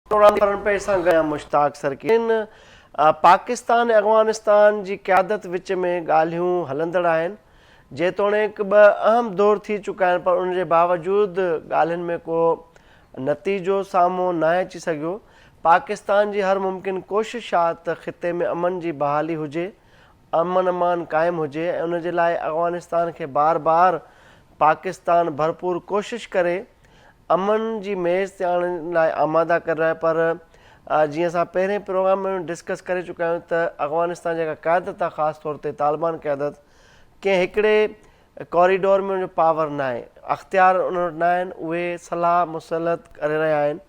Programme پيش سان گڏ مشتاق سرڪي پاڪستان ۽ افغانستان جي قيادت وچ ۾ ڳالهيون هلندڙ آهن جيتوڻيڪ ٻه اهم دور ٿي چڪا آهن پر ان جي باوجود ڳالهين ۾ ڪو نتيجو سامهون ناهي اچي سگهيو پاڪستان جي هر ممڪن ڪوشش آ ته خطي ۾ امن جي بحالي هجي امن امان قائم هجي ۽ ان جي لاء افغانستان کي بار بار پاڪستان ڀرپور ڪوشش ڪري امن جي ميز تي آڻڻ لاء آماده ڪري رهيو آهي پر جيئن اسان پهرين پروگرام ۾ ڊسڪس ڪري چڪا آهيون ته افغانستان جيڪا قيادت آهي خاص طور تي طالبان قيادت ڪنهن هڪڙي ڪاريڊور ۾ ان جو پاور ناهي اختيار انهن وٽ ناهن اهي صلاح مسلط ڪري رهيا آهن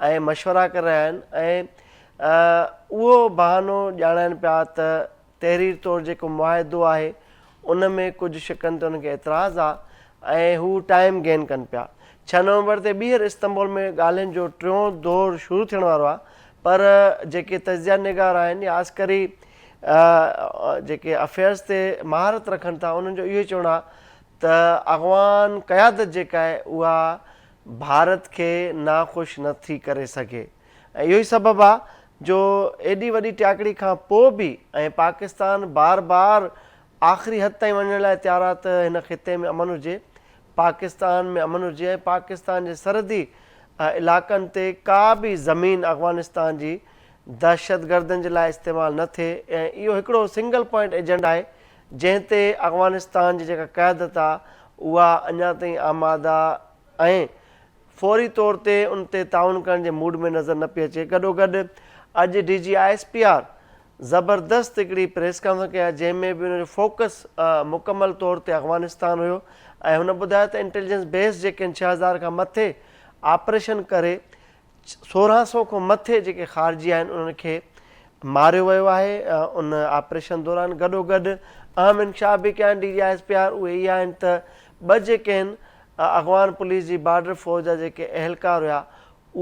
۽ مشورا ڪري رهيا آهن ۽ اهو بهانو ڄاڻائن پيا ته تحرير طور جيڪو معاهدو آهي ان ۾ ڪجهه شقن تي انهن کي اعتراض آ ۽ هو ٽائيم گين ڪن پيا. ڇهه نومبر تي ٻيهر استنبول ۾ ڳالهين جو ٽيون دور شروع ٿيڻ وارو آ پر جيڪي تجزيه نگار آهن يا عسڪري جيڪي افيئرز تي مهارت رکن ٿا انهن جو اهو ئي چوڻ آ ته افغان قيادت جيڪا آهي اها ڀارت کي ناخوش نه ٿي ڪري سگهي. ۽ اهو ئي سبب آ جو ايڏي وڏي ٽياڪڙي کان پوء به ۽ پاڪستان بار بار آخري حد تائين وڃڻ لاء تيار آ ته هن خطي ۾ امن هجي، پاڪستان ۾ امن هجي ۽ پاڪستان جي سرحدي علائقن تي ڪا به زمين افغانستان جي دهشتگردن جي لاء استعمال نه ٿئي ۽ اهو هڪڙو سنگل پوائنٽ ايجنڊا آهي جنهن تي افغانستان جي جيڪا قيادت آ اها اڃا تائين آماده ۽ فوري طور تي ان تي تعاون ڪرڻ جي موڊ ۾ نظر نه پئي اچي گڏوگڏ اڄ D G I S P R زبردست هڪڙي پريس ڪانفرنس ڪئي آهي جنهن ۾ به ان جو فوڪس مڪمل طور تي افغانستان هيو ۽ هن ٻڌايو ته انٽيليجنس بيس جيڪي آهن 6000 کان مٿي آپريشن ڪري 1600 کان مٿي جيڪي خارجي آهن انهن کي ماريو ويو آهي ان آپريشن دوران گڏوگڏ اهم انڪشاف به ڪيا آهن D G I S P R اهي اهي آهن ته ٻه جيڪي آهن افغان پوليس جي بارڊر فوج جا جيڪي اهلڪار هيا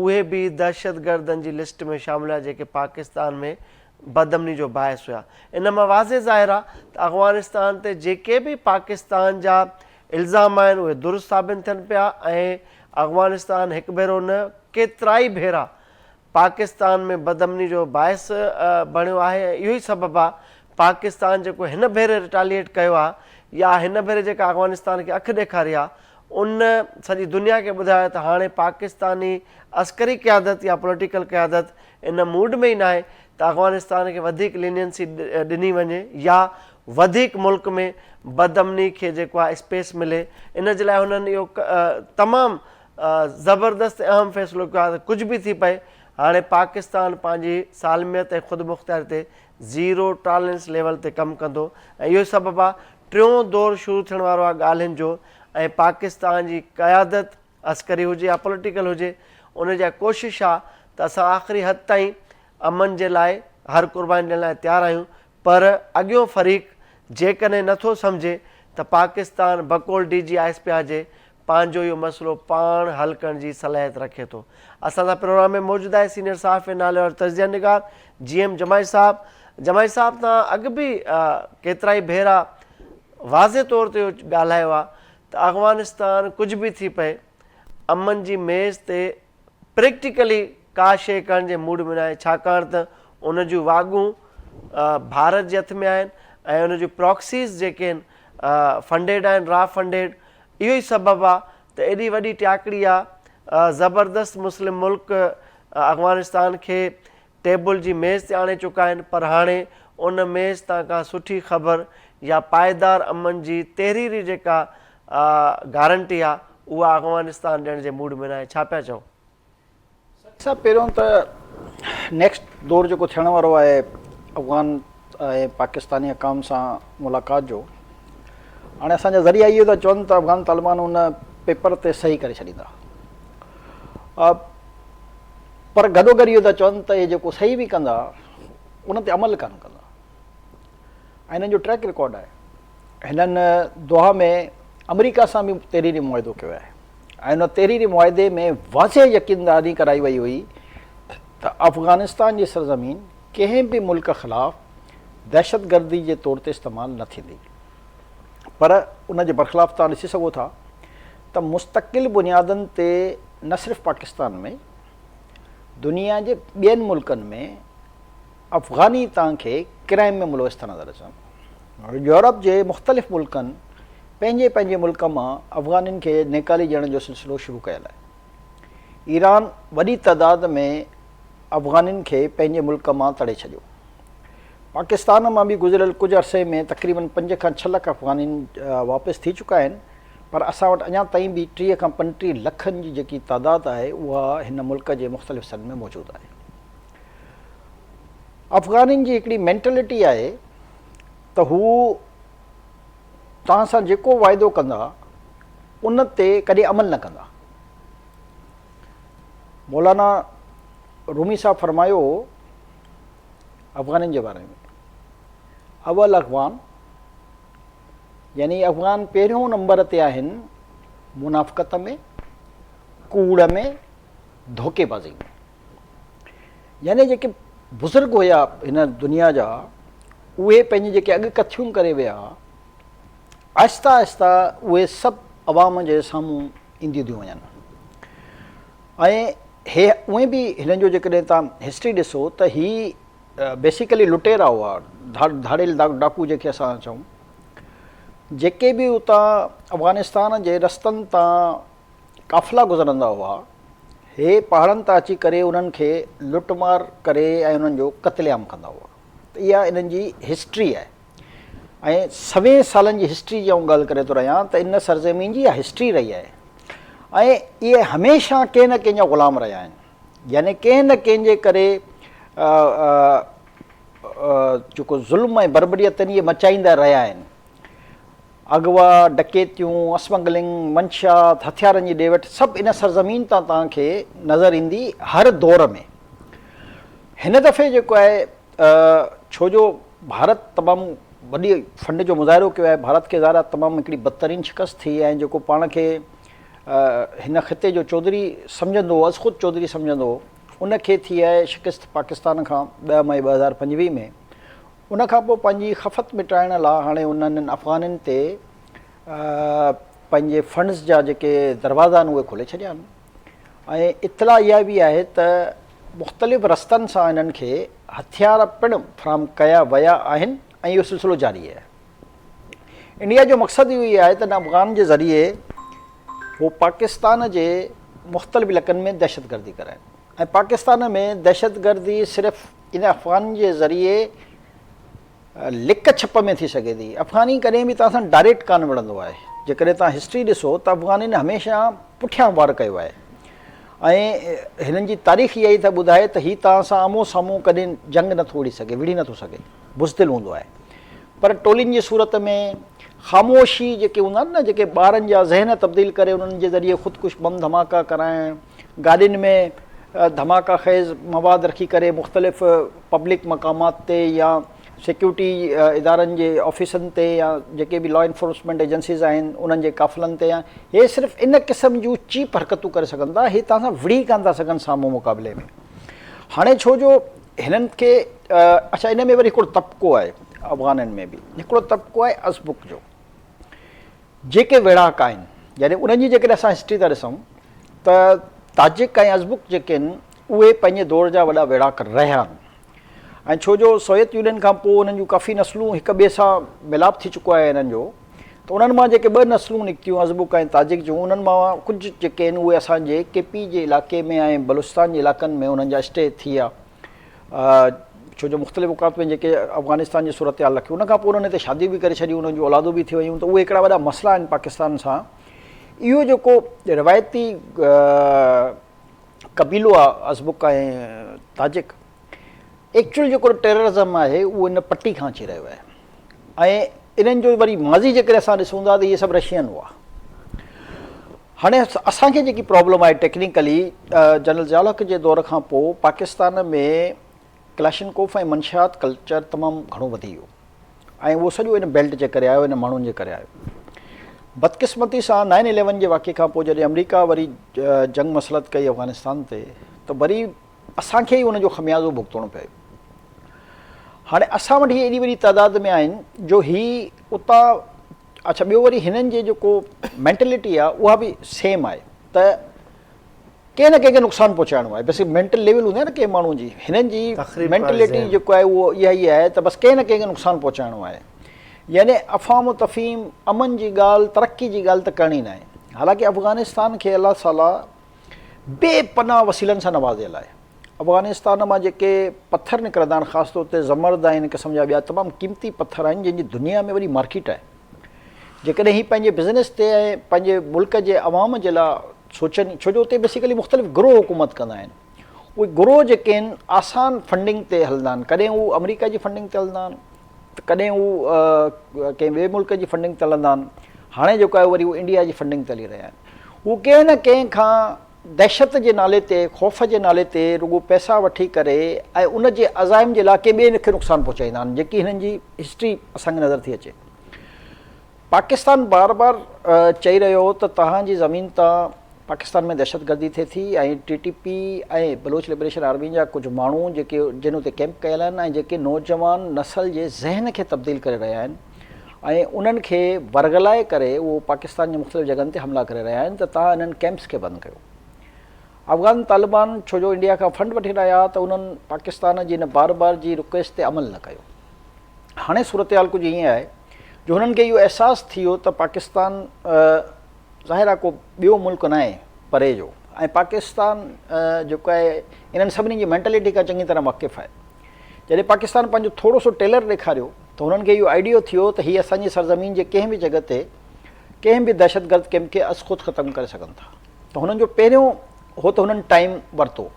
اهي به دهشتگردن جي لسٽ ۾ شامل هيا جيڪي پاڪستان ۾ بدامني جو باعث هيا ان مان واضح ظاهر آهي ته افغانستان تي جيڪي به پاڪستان جا الزام آهن اهي درست ثابت ٿين پيا ۽ افغانستان هڪ ڀيرو نه ڪيترائي ڀيرا پاڪستان ۾ بدامني جو باعث بڻيو آهي ۽ اهو ئي سبب آهي پاڪستان جيڪو هن ڀيري رٽاليئيٽ ڪيو آهي يا هن ڀيري جيڪا افغانستان کي اک ڏيکاري آهي ان سڄي دنيا کي ٻڌايو ته هاڻي پاڪستاني عسڪري قيادت يا پوليٽيڪل قيادت ان موڊ ۾ ئي ناهي ته افغانستان کي وڌيڪ لينينسي ڏني وڃي يا وڌيڪ ملڪ ۾ بدامني کي جيڪو آهي اسپيس ملي ان جي لاء هنن اهو تمام زبردست ۽ اهم فيصلو ڪيو آهي ته ڪجهه به ٿي پئي هاڻي پاڪستان پنهنجي سالميت ۽ خودمختياري تي زيرو ٽالرنس ليول تي ڪم ڪندو ۽ اهو ئي سبب آهي ٽيون دور شروع ٿيڻ وارو آهي ڳالهين جو ۽ پاڪستان جي قيادت عسڪري هجي يا پوليٽيڪل هجي ان جي ڪوشش آهي ته اسان آخري حد تائين امن جي لاء هر قرباني ڏيڻ لاء تيار آهيون پر اڳيون فريق جيڪڏهن نه ٿو سمجهي ته پاڪستان بقول D G I S P R جي پنهنجو اهو مسئلو پاڻ حل ڪرڻ جي صلاحيت رکي ٿو. اسان سان پروگرام ۾ موجود آهي سينيئر صحافي ناليوارو تجزيه نگار جي ايم جماعي صاحب. جماعي صاحب توهان اڳ به ڪيترائي ڀيرا واضح طور تي اهو ڳالهايو آهي ته افغانستان ڪجهه به ٿي پئي امن جي ميز تي پريڪٽيڪلي ڪا شيء ڪرڻ جي موڊ ۾ ناهي ڇاڪاڻ ته ان جون واڳون ڀارت جي هٿ ۾ آهن ۽ ان جون پراڪسيز جيڪي آهن فنڊيڊ آهن را فنڊيڊ اهو ئي سبب آ ته ايڏي وڏي ٽياڪڙي آ زبردست مسلم ملڪ افغانستان کي ٽيبل جي ميز تي آڻي چڪا آهن پر هاڻي ان ميز تان ڪا سٺي خبر يا پائيدار امن جي تحريري جيڪا گارنٽي آ اها افغانستان ڏيڻ جي موڊ ۾ ناهي ڇا پيا چئو؟ سچ صاحب پهريون ته نيڪسٽ دور جيڪو ٿيڻ وارو آهي افغان ۽ پاڪستاني حڪام سان ملاقات جو هاڻي اسان جا ذريعا اهو ٿا چون ته افغان طالبان ان پيپر تي صحيح ڪري ڇڏيندا پر گڏو گڏ اهو ٿا چون ته اهي جيڪو صحيح به ڪندا ان تي عمل ڪانه ڪندا ۽ هنن جو ٽريڪ رڪارڊ آهي هنن دوها ۾ آمريڪا سان به تحريري معاهدو ڪيو آهي ۽ ان تحريري معاهدي ۾ واضح يقين دهاني ڪرائي وئي هئي ته افغانستان جي سرزمين ڪنهن به ملڪ خلاف دهشتگردي جي طور تي استعمال نه ٿيندي پر ان جي برخلاف توهان ڏسي سگهو ٿا ته مستقل بنيادن تي نه صرف پاڪستان ۾ دنيا جي ٻين ملڪن ۾ افغاني توهان کي ڪرائم ۾ ملوث ٿا نظر اچن. يورپ جي مختلف ملڪن پنهنجي پنهنجي ملڪ مان افغانين کي نيڪالي ڏيڻ جو سلسلو شروع ڪيل آهي. ايران وڏي تعداد ۾ افغانين کي پنهنجي ملڪ مان تڙي ڇڏيو. پاڪستان مان به گذريل ڪجهه عرصي ۾ تقريبن پنج کان ڇهه لک افغانين واپس ٿي چڪا آهن پر اسان وٽ اڃا تائين به 30 کان 35 لکن جي جيڪي تعداد آهي اها هن ملڪ جي مختلف حصن ۾ موجود آهي. افغانين جي هڪڙي مينٽلٽي آهي ته هو توهان سان جيڪو واعدو ڪندا ان تي ڪڏهن عمل نه ڪندا. مولانا رومي صاحب فرمايو هو افغانين جي باري ۾ اول افغان يعني افغان پهريون نمبر تي آهن منافقت ۾ ڪوڙ ۾ ڌوڪي بازي ۾. يعني جيڪي بزرگ هيا هن دنيا جا اهي پنهنجي جيڪي اڳ ڪٿيون ڪري ويا آهسته آهسته اهي سڀ عوام جي سامهون اينديون ٿيون وڃن ۽ هي اونئن به هنن جو جيڪڏهن تان هسٽري ڏسو ته هي بيسيڪلي لٽيرا هئا ڌاڙيل ڊاڪو جيڪي اسان چئون جيڪي به اتان افغانستان جي رستن تان قافلا گذرندا هئا، هي پهاڙن تان اچي ڪري انهن کي لٽ مار ڪري ۽ انهن جو قتل عام ڪندا هئا ته اها انهن جي هسٽري آهي ۽ سوين سالن جي هسٽري جي آئون ڳالهه ڪري ٿو رهيان ته ان سرزمين جي اها هسٽري رهي آهي ۽ اهي هميشه ڪنهن نه ڪنهن جا غلام رهيا آهن يعني ڪنهن نه ڪنهن جي ڪري جيڪو ظلم ۽ بربريت اهي مچائيندا رهيا آهن. اغوا، ڊڪيتيون، اسمگلنگ، منشيات، هٿيارن جي ڏي وٺ سڀ ان سرزمين تان توهان کي نظر ايندي هر دور ۾. هن دفعي جيڪو آهي ڇو جو ڀارت تمام وڏي فنڊ جو مظاهرو ڪيو آهي، ڀارت کي ظاهر آهي تمام هڪڙي بدترين شڪست ٿي ۽ جيڪو پاڻ کي هن خطي جو چوڌري سمجهندو هو، ازخود چوڌري سمجهندو هو، ان کي ٿي آهي شڪست پاڪستان کان 10 مئي 2025 ۾. ان کان پوء پنهنجي خفت مٽائڻ لاء هاڻي انهن افغانين تي پنهنجي فنڊز جا جيڪي دروازا آهن اهي کولي ڇڏيا آهن ۽ اطلاع اها به آهي ته مختلف رستن سان انهن کي هٿيار پڻ فراهم ڪيا ويا آهن ۽ اهو سلسلو جاري آهي. انڊيا جو مقصد اهو ئي آهي ته ان افغان جي ذريعي هو پاڪستان جي مختلف علائقن ۾ دهشتگردي ڪرائين ۽ پاڪستان ۾ دهشتگردي صرف ان افغانين جي ذريعي لڪ ڇپ ۾ ٿي سگهي ٿي. افغاني ڪڏهن به توهان سان ڊائريڪٽ ڪانه وڙهندو آهي. جيڪڏهن توهان هسٽري ڏسو ته افغانين هميشه پٺيان وار ڪيو آهي ۽ هنن جي تاريخ اها ئي ٿا ٻڌائي ته هي توهان سان آمهون سامهون ڪڏهن جنگ نٿو وڙهي سگهي، وڙهي نٿو سگهي، بزدل هوندو آهي. پر ٽولين جي صورت ۾ خاموشي جيڪي هوندا آهن نه جيڪي ٻارن جا ذهن تبديل ڪري انهن جي ذريعي خودڪش بم ڌماڪا ڪرائڻ، گاڏين ۾ ڌماڪا خيز مواد رکي ڪري مختلف پبلڪ مقامات تي يا سيڪيورٽي ادارن جي آفيسن تي يا جيڪي به لا انفورسمينٽ ايجنسيز آهن انهن جي قافلن تي يا هي صرف ان قسم جون چيپ حرڪتون ڪري سگهن ٿا هي توهان سان وڙهي ڪانه ٿا سگهن سامهون مقابلي ۾ هاڻي ڇو جو هنن کي اڇا ان ۾ وري هڪڙو طبقو آهي افغانن ۾ به هڪڙو طبقو آهي ازبڪ جو جيڪي ويڙهاڪ آهن يعني انهن جي جيڪڏهن اسان هسٽري ٿا ڏسون ته تاجڪ ۽ ازبڪ جيڪي آهن اهي پنهنجي دور جا وڏا ويڙهاڪ رهيا آهن ۽ ڇو جو سوويت يونين کان پوء انهن جون ڪافي نسلون هڪ ٻئي سان ميلاپ ٿي چڪو آهي انهن جو ته انهن مان جيڪي ٻه نسلون نڪتيون ازبڪ ۽ تاجڪ جون انهن مان ڪجهه جيڪي آهن اهي اسان جي ڪي پي جي علائقي ۾ ۽ بلوچستان جي علائقن ۾ انهن جا اسٽي ٿي ويا ڇو جو مختلف اوقات ۾ جيڪي افغانستان جي صورتحال رکي ان کان پوء انهن هتي شاديون به ڪري ڇڏيون انهن جون اولادون به ٿي ويون ته اهي هڪڙا وڏا مسئلا آهن پاڪستان سان اهو جيڪو روايتي قبيلو آهي ازبڪ ۽ تاجڪ ايڪچوئل جيڪو ٽيررزم آهي اهو ان پٽي کان اچي رهيو آهي ۽ انهن جو وري ماضي جيڪڏهن اسان ڏسون ٿا ته اهي سڀ رشين هئا هاڻي اسان کي جيڪي پرابلم آهي ٽيڪنيڪلي جنرل ضياء الحق جي دور کان پوء پاڪستان ۾ ڪلاشنڪوف ۽ منشيات ڪلچر تمام گهڻو وڌي ويو ۽ اهو سڄو ان بيلٽ جي ڪري آيو ان ماڻهن جي ڪري آيو بدقسمتي سان نائن اليون جي واقعي کان پوء جڏهن آمريڪا وري جنگ مسلط ڪئي افغانستان تي ته وري اسان کي ئي ان جو خميازو ڀڳتڻو پيو. هاڻي اسان وٽ هي ايڏي وڏي تعداد ۾ آهن جو هي اتان اڇا ٻيو وري هنن جي جيڪو مينٽلٽي آهي اها به سيم آهي ته ڪنهن نه ڪنهن کي نقصان پهچائڻو آهي بس مينٽل ليول هوندي آهي نه ڪنهن ماڻهو جي هنن جي مينٽلٽي جيڪو آهي اهو اها ئي آهي ته بس ڪنهن نه ڪنهن کي نقصان پهچائڻو آهي يعني افهام و تفهيم امن جي ڳالهه ترقي جي ڳالهه ته ڪرڻي ناهي حالانڪه افغانستان کي الله تعالي بي پناهه وسيلن سان نوازيل آهي افغانستان مان جيڪي پٿر نڪرندا آهن خاص طور تي زمرد ۽ ان قسم جا ٻيا تمام قيمتي پٿر آهن جن جي دنيا ۾ وڏي مارڪيٽ آهي جيڪڏهن هي پنهنجي بزنس تي ۽ پنهنجي ملڪ جي عوام جي لاء سوچن ڇو جو اتي بيسيڪلي مختلف گروهه حڪومت ڪندا آهن اهي گروهه جيڪي آهن آسان فنڊنگ تي هلندا آهن ڪڏهن هو آمريڪا جي فنڊنگ تي هلندا آهن ته ڪڏهن هو ڪنهن ٻئي ملڪ جي فنڊنگ تي هلندا آهن هاڻي جيڪو آهي وري هو انڊيا جي فنڊنگ تي هلي رهيا آهن هو ڪنهن نه ڪنهن کان دهشت جي نالي تي خوف جي نالي تي رڳو پئسا وٺي ڪري ۽ ان جي عزائم جي لاء ڪنهن ٻئي کي نقصان پهچائيندا آهن جيڪي هنن جي هسٽري اسان کي نظر ٿي اچي. پاڪستان بار بار چئي رهيو هو ته توهان جي زمين تان پاڪستان ۾ دهشتگردي ٿئي ٿي ۽ T T P ۽ Baloch liberation army جا ڪجهه ماڻهو جيڪي جن اتي ڪيمپ ڪيل آهن ۽ جيڪي نوجوان نسل جي ذهن کي تبديل ڪري رهيا آهن ۽ انهن کي ورغلائي ڪري اهو پاڪستان جي مختلف جڳهن تي حملا ڪري رهيا آهن ته توهان انهن ڪيمپس کي بند ڪيو. افغان طالبان ڇو جو انڊيا کان فنڊ وٺي رهيا ته انهن پاڪستان جي ان بار بار جي رڪويسٽ تي عمل نه ڪيو. هاڻي صورتحال ڪجهه ائين آهي جو هنن کي اهو احساس ٿي ويو ته پاڪستان ظاهر آهي ڪو ٻيو ملڪ ناهي پري جو ۽ پاڪستان جيڪو آهي انهن سڀني جي مينٽلٽي کان چڱي طرح واقف آهي. جڏهن پاڪستان پنهنجو ٿورو سو ٽيلر ڏيکاريو ته هنن کي اهو آئيڊيو ٿيو ته هي اسان جي سرزمين جي ڪنهن به جڳهه تي ڪنهن به دهشتگرد ڪيمپ کي از خود ختم ڪري سگهن ٿا ته هنن جو پهريون هو ته هنن ٽائيم ورتو.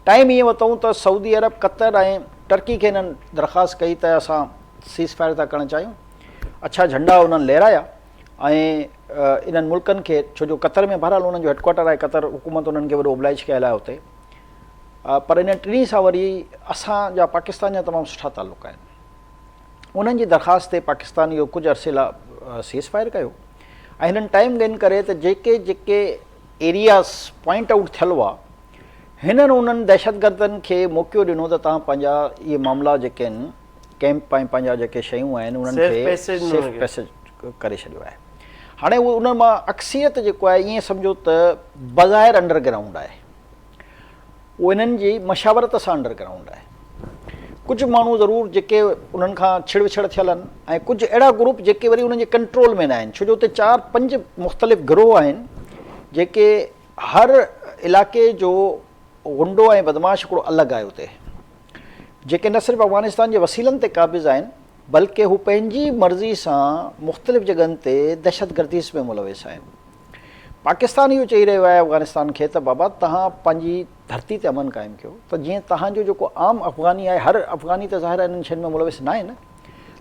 ٽائيم ائين ورتائون ته سعودي عرب، قطر ۽ ٽرڪي کي هنن درخواست ڪئي ته اسان سيز فائر ٿا ڪرڻ چاهيون. اڇا جهنڊا انهن لهرايا ۽ انهن ملڪن کي ڇو جو قطر ۾ بهرحال انهن جو هيڊ ڪوارٽر آهي قطر حڪومت انهن کي وڏو اوبلائيج ڪيل آهي اتي پر انهن ٽنهي سان وري اسان جا پاڪستان جا تمام سٺا تعلق آهن. انهن جي درخواست تي پاڪستان اهو ڪجهه عرصي لاء سيز فائر ڪيو ۽ هنن ٽائيم گين ڪري ته جيڪي جيڪي ايرياز پوائنٽ آئوٽ ٿيل هئا هنن انهن دهشتگردن کي موقعو ڏنو ته توهان پنهنجا اهي معاملا جيڪي آهن ڪيمپ ۽ پنهنجا جيڪي شيون آهن انهن کي سيف پيسيج ڪري ڇڏيو آهي هاڻي اهو انهن مان اڪثريت جيڪو آهي ائين سمجهو ته بظاهر انڊر گرائونڊ آهي اهو انهن جي مشاورت سان انڊر گرائونڊ آهي. ڪجهه ماڻهو ضرور جيڪي انهن کان ڇڙ وڇڙ ٿيل آهن ۽ ڪجهه اهڙا گروپ جيڪي وري انهن جي ڪنٽرول ۾ نه آهن ڇو جو اتي چار پنج مختلف گروهه آهن جيڪي هر علائقي جو غنڊو ۽ بدمعاش هڪڙو الڳ آهي اتي جيڪي نه صرف افغانستان جي وسيلن تي قابض آهن بلڪه هو پنهنجي مرضي سان مختلف جڳهن تي دهشتگرديس ۾ ملوث آهن. پاڪستان اهو چئي رهيو آهي افغانستان کي ته بابا توهان پنهنجي ڌرتي تي امن قائم ڪيو ته جيئن توهان جو جيڪو عام افغاني آهي هر افغاني ته ظاهر آهي انهن شين ۾ ملوث ناهي نه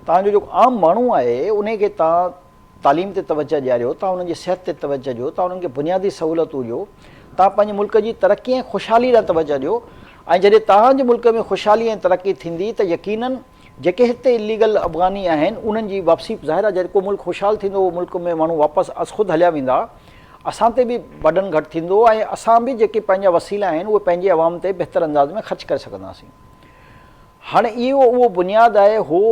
توهان جو جيڪو عام ماڻهو آهي انهي کي توهان تعليم تي توجه ڏياريو توهان انهن جي صحت تي توجه ڏيو توهان انهن کي بنيادي سهولتون ڏيو توهان پنهنجي ملڪ جي ترقي ۽ خوشحالي ڏانهن توجه ڏيو ۽ جڏهن توهان جي ملڪ ۾ خوشحالي ۽ ترقي ٿيندي ته يقينن جيڪي هتي اليگل افغاني آهن انهن جي واپسي ظاهر آهي جڏهن ڪو ملڪ خوشحال ٿيندو اهو ملڪ ۾ ماڻهو واپس از خود هليا ويندا اسان تي به برڊن گهٽ ٿيندو ۽ اسان به جيڪي پنهنجا وسيلا آهن اهي پنهنجي عوام تي بهتر انداز ۾ خرچ ڪري سگهنداسين هاڻي اهو اهو بنياد آهي هو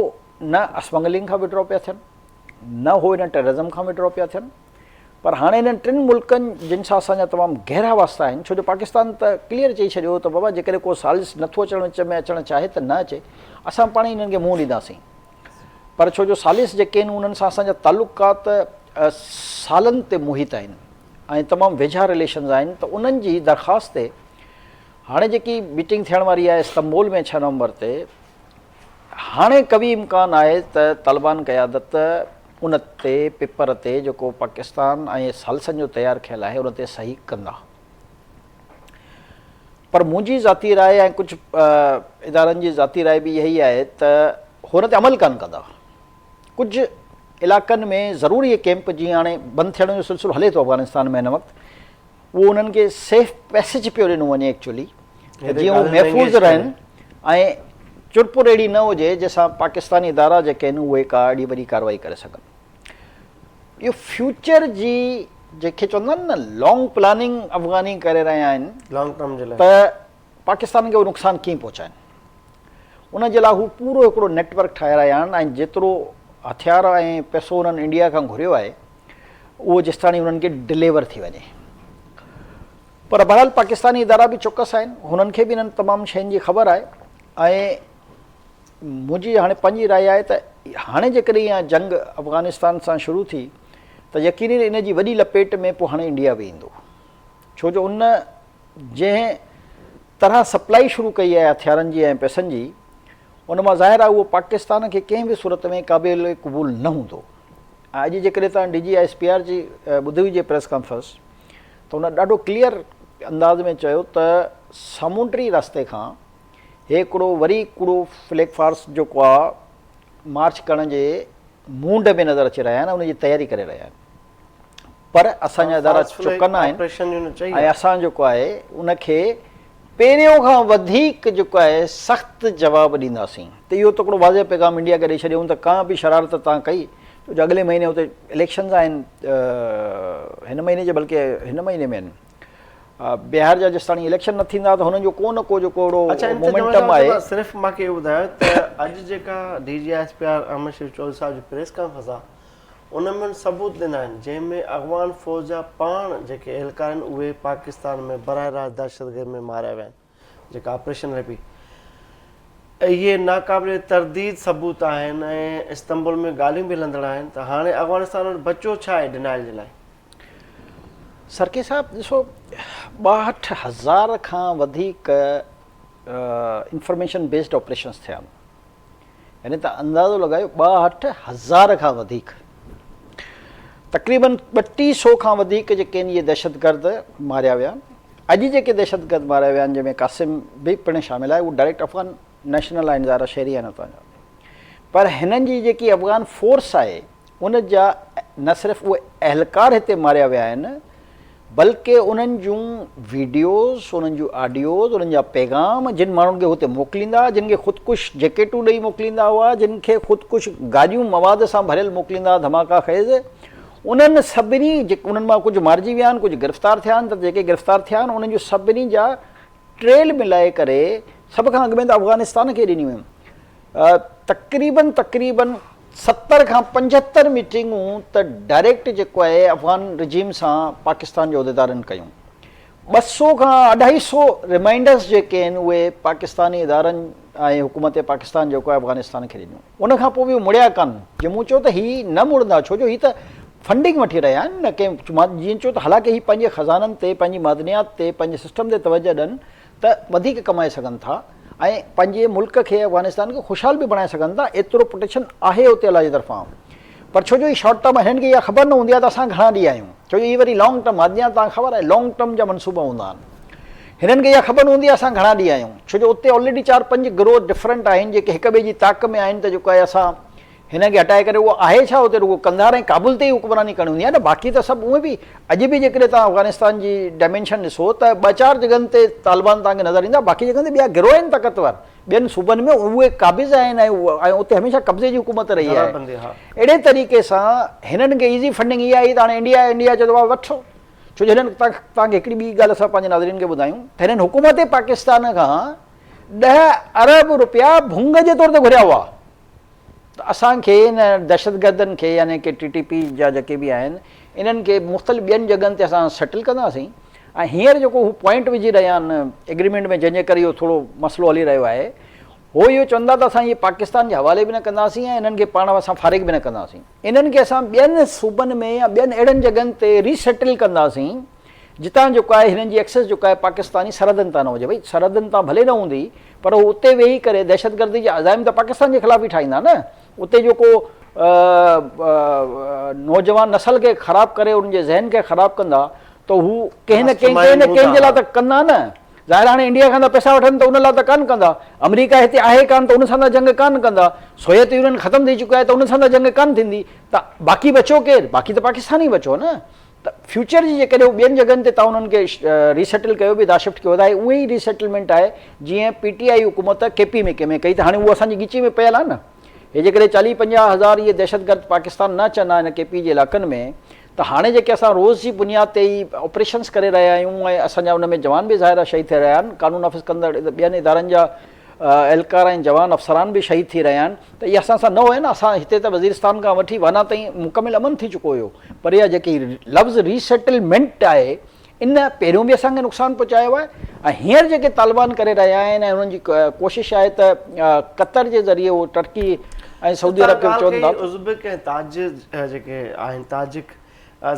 نه اسمگلنگ کان وڊرا پيا ٿين نه هو انهن ٽيررزم کان وڊرا پيا ٿين پر هاڻي انهن ٽن ملڪن جن سان اسان جا تمام گهرا واسطا آهن ڇو جو پاڪستان ته ڪليئر چئي ڇڏيو هو ته بابا جيڪڏهن ڪو ثالث نٿو اچڻ وچ ۾ اچڻ چاهي ته نه اچي اسان پاڻ ئي انهن کي منهن ڏينداسين پر ڇو جو ثالث جيڪي آهن انهن سان اسان جا تعلقات سالن تي محيط آهن ۽ تمام ويجها رليشنز آهن ته انهن جي درخواست تي هاڻي جيڪي ميٽنگ ٿيڻ واري آهي استنبول ۾ 6 نومبر تي هاڻي قوي امڪان آهي ته طالبان قيادت ان تي پيپر تي جيڪو پاڪستان ۽ ثالثن جو تيار ڪيل آهي ان تي صحيح ڪندا پر منهنجي ذاتي راء ۽ ڪجهه ادارن جي ذاتي راء به اها ئي آهي ته هو ان تي عمل ڪانه ڪندا ڪجهه علائقن ۾ ضرور اهي ڪيمپ جيئن هاڻي بند ٿيڻ جو سلسلو هلي ٿو افغانستان ۾ هن وقت اهو انهن کي سيف پيسيج پيو ڏنو وڃي ايڪچولي ته جيئن هو محفوظ رهن ۽ چرپر اهڙي نه هجي جنهن سان پاڪستاني ادارا جيڪي آهن اهي ڪا اهڙي وڏي ڪارروائي ڪري سگهن. اهو فيوچر جي جنهن کي چوندا آهن نه لانگ پلاننگ افغاني ڪري رهيا آهن لانگ ٽرم جي لاء ته پاڪستان کي اهو نقصان ڪيئن پهچائن ان جي لاء هو پورو هڪڙو نيٽ ورڪ ٺاهي رهيا آهن ۽ جيترو هٿيار ۽ پئسو انهن انڊيا کان گهريو آهي اهو جيستاڻي انهن کي ڊليور ٿي وڃي. پر بهرحال پاڪستاني ادارا به چوڪس آهن، هنن کي به انهن تمام شين جي خبر آهي ۽ منهنجي هاڻي پنهنجي راء آهي ته هاڻي جيڪڏهن اها جنگ افغانستان سان شروع ٿي ته يقينن ان جي وڏي لپيٽ ۾ پوء هاڻي انڊيا به ايندو ڇو جو ان جنهن طرح سپلائي شروع ڪئي آهي هٿيارن جي ۽ پئسن جي ان مان ظاهر آهي اهو پاڪستان کي ڪنهن به صورت ۾ قابل قبول نه هوندو ۽ اڄ جيڪڏهن توهان D G I S P R جي ٻڌي هجي پريس ڪانفرنس ته هن ڏاڍو ڪليئر انداز ۾ چيو ته سامونڊي رستي کان هي هڪڙو وري ڪوڙو فليگ فارس جيڪو آ مارچ ڪرڻ جي مونڊ ۾ نظر اچي رهيا آهن ان جي تياري ڪري رهيا آهن پر اسان جا ادارا چوڪنا آهن ۽ اسان جيڪو آهي ان کي پهريون کان وڌيڪ جيڪو آهي سخت جواب ڏينداسين ته اهو ته هڪڙو واضح پيغام انڊيا کي ڏئي ڇڏيائون ته ڪا به شرارت توهان ڪئي ڇو جو اڳلي مهيني اتي اليڪشنز آهن هن مهيني جي بلڪه هن مهيني ۾ آهن بهار جا جيستاڻي اليڪشن نه ٿيندا ته هنن جو ڪو نه ڪو جيڪو اهڙو مومينٽم آهي. اڇا صرف مان کي اهو ٻڌايو ته اڄ جيڪا D G I S P R Ahmed Sharif Chaudhry صاحب جي پريس ڪانفرنس آهي ان ۾ هن ثبوت ڏنا آهن جنهن ۾ اغوان فوج جا پاڻ جيڪي اهلڪار آهن اهي پاڪستان ۾ براهه راست دهشتگرد ۾ ماريا ويا آهن جيڪا آپريشن هلي پئي اهي ناقابل ترديد ثبوت آهن ۽ استنبول ۾ ڳالهيون به هلندڙ آهن ته هاڻي افغانستان وٽ بچو ڇا آهي ڊنائل جي لاء؟ سرڪي صاحب ڏسو 62 هزار کان وڌيڪ انفارميشن بيسڊ آپريشنز ٿيا آهن يعني ته اندازو لڳايو 62 هزار کان وڌيڪ تقريبن 32 سو کان وڌيڪ جيڪي آهن اهي دهشتگرد ماريا ويا اڄ جيڪي دهشتگرد ماريا ويا آهن جنهن ۾ قاسم به پڻ شامل آهي اهو ڊائريڪٽ افغان نيشنل آهن ظاهر شهري آهن اتان جا پر هنن جي جيڪي افغان فورس آهي ان جا نه صرف اهي اهلڪار هتي ماريا ويا آهن بلڪه انهن جون ويڊيوز، انهن جون آڊيوز، انهن جا پيغام جن ماڻهن کي هتي موڪليندا هئا، جن کي خودڪش جيڪيٽون ڏئي موڪليندا هئا، جن کي خودڪش گاڏيون مواد سان ڀريل موڪليندا هئا ڌماڪا خيز، انهن سڀني انهن مان ڪجهه مارجي ويا آهن، ڪجهه گرفتار ٿيا آهن ته جيڪي گرفتار ٿيا آهن انهن جون سڀني جا ٽريل ملائي ڪري سڀ کان اڳ ۾ ته افغانستان کي ڏنيون ويون. تقريبن تقريبن 70 کان 75 ميٽنگون ته ڊائريڪٽ جيڪو آهي افغان رجيم سان پاڪستان جي عهديدارن ڪيون. 200 کان اڍائي سو ريمائنڊرز جيڪي آهن اهي پاڪستاني ادارن ۽ حڪومت پاڪستان جيڪو آهي افغانستان کي ڏنيون. ان کان پوء به اهي مڙيا ڪانه. جي مون چيو ته هي نه مڙندا ڇو جو هي ته فنڊنگ وٺي رهيا آهن نه ڪنهن مان جيئن چيو ته حالانڪه هي پنهنجي خزانن تي پنهنجي معدنيات تي پنهنجي سسٽم تي توجه ڏن ته وڌيڪ ڪمائي سگهن ٿا ۽ پنهنجي ملڪ کي افغانستان کي خوشحال به بڻائي سگهن ٿا ايترو پروٽيڪشن آهي اتي الله جي طرفان پر ڇو جو هي شارٽ ٽرم هنن کي اها خبر نه هوندي آهي ته اسان گهڻا ڏينهن آهيون ڇو جو هي وري لانگ ٽرم معدنيات توهان کي خبر آهي لانگ ٽرم جا منصوبا هوندا آهن هنن کي اها خبر نه هوندي آهي اسان گهڻا ڏينهن آهيون ڇو جو اتي آلريڊي چار پنج گروه ڊفرنٽ آهن جيڪي هڪ ٻئي جي تاڪ ۾ آهن ته جيڪو آهي اسان هن کي هٽائي ڪري اهو آهي ڇا اتي رڳو قنڌار ۽ ڪابل تي ئي حڪمراني ڪرڻي هوندي آهي نه باقي ته سڀ اونئن به اڄ به جيڪڏهن توهان افغانستان جي ڊائمينشن ڏسو ته ٻه چار جڳهن تي طالبان توهان کي نظر ايندا باقي جڳهن تي ٻيا گروهه آهن طاقتور ٻين صوبن ۾ اهي قابض آهن ۽ اتي هميشه قبضي جي حڪومت رهي آهي اهڙي طريقي سان هنن کي ايزي فنڊنگ اها آئي ته هاڻي انڊيا انڊيا چئي ٿو وٺو ڇو جو هنن توهان کي هڪڙي ٻي ڳالهه اسان پنهنجي ناظرين کي ٻڌايون ته هنن حڪومت پاڪستان کان 10 ارب روپيا ڀونگ جي طور تي گهريا هئا ته اسان کي ان دهشتگردن کي يعني ڪي ٽي ٽي پي جا جيڪي به آهن انهن کي مختلف ٻين جڳهن تي اسان سيٽل ڪنداسين ۽ هينئر جيڪو هو پوائنٽ وجهي رهيا آهن ايگريمينٽ ۾ جنهن جي ڪري اهو ٿورو مسئلو هلي رهيو آهي هو اهو چوندا ته اسان اهي پاڪستان جي حوالي به نه ڪنداسين ۽ انهن کي پاڻ اسان فارغ به نه ڪنداسين انهن کي اسان ٻين صوبن ۾ يا ٻين اهڙن جڳهن تي ريسيٽل ڪنداسين جتان جيڪو آهي هنن جي ايڪسيس جيڪو آهي پاڪستاني سرحدن تان نه هجي ڀئي سرحدن تان ڀلي نه هوندي پر هو اتي ويهي ڪري دهشتگردي جا عزائم ته پاڪستان جي خلاف ئي ٺاهيندا نه اتي جيڪو نوجوان نسل کي خراب ڪري انهن جي ذهن کي خراب ڪندا ته هو ڪنهن نه ڪنهن ڪنهن نه ڪنهن جي لاء ته ڪندا نه ظاهر هاڻي انڊيا کان ته پئسا وٺن ته ان لاء ته ڪانه ڪندا آمريڪا هتي آهي ڪانه ته ان سان ته جنگ ڪانه ڪندا سوويت يونين ختم ٿي چڪو آهي ته ان سان ته جنگ ڪانه ٿيندي ته باقي بچو ڪير باقي ته پاڪستان ئي بچو نه ته فيوچر جي جيڪڏهن هو ٻين جڳهن تي توهان انهن کي ريسيٽل ڪيو به ٿا شفٽ ڪيو ٿا هي اهي ئي ريسيٽلمينٽ آهي جيئن پي ٽي آئي حڪومت ڪي پي ۾ ڪي ۾ ڪئي ته هاڻي اهو اسان جي ڳچي ۾ پيل آهي نه هي جيڪڏهن چاليهه پنجاهه هزار اهي دهشتگرد پاڪستان نه اچن ها هن ڪي پي جي علائقن ۾ ته هاڻي جيڪي اسان روز جي بنياد تي هي آپريشنس ڪري رهيا آهيون ۽ اسان جا ان ۾ جوان به ظاهر آهي شهيد ٿي رهيا آهن قانون نافذ ڪندڙ ٻين ادارن جا اهلڪار ۽ جوان افسران به شهيد ٿي رهيا آهن ته اهي اسان سان نه هيا نه اسان هتي ته وزيرستان کان وٺي وانا تائين مڪمل امن ٿي چڪو هيو پر اها جيڪي لفظ ريسيٽلمينٽ آهي ان پهريون به اسان کي نقصان پهچايو آهي ۽ هينئر جيڪي طالبان ڪري رهيا آهن ۽ انهن جي ڪوشش آهي ته قطر جي ذريعي هو ٽرڪي ۽ سعودي عرب کي به چون ٿا. ازبڪ ۽ تاجڪ جيڪي آهن تاجڪ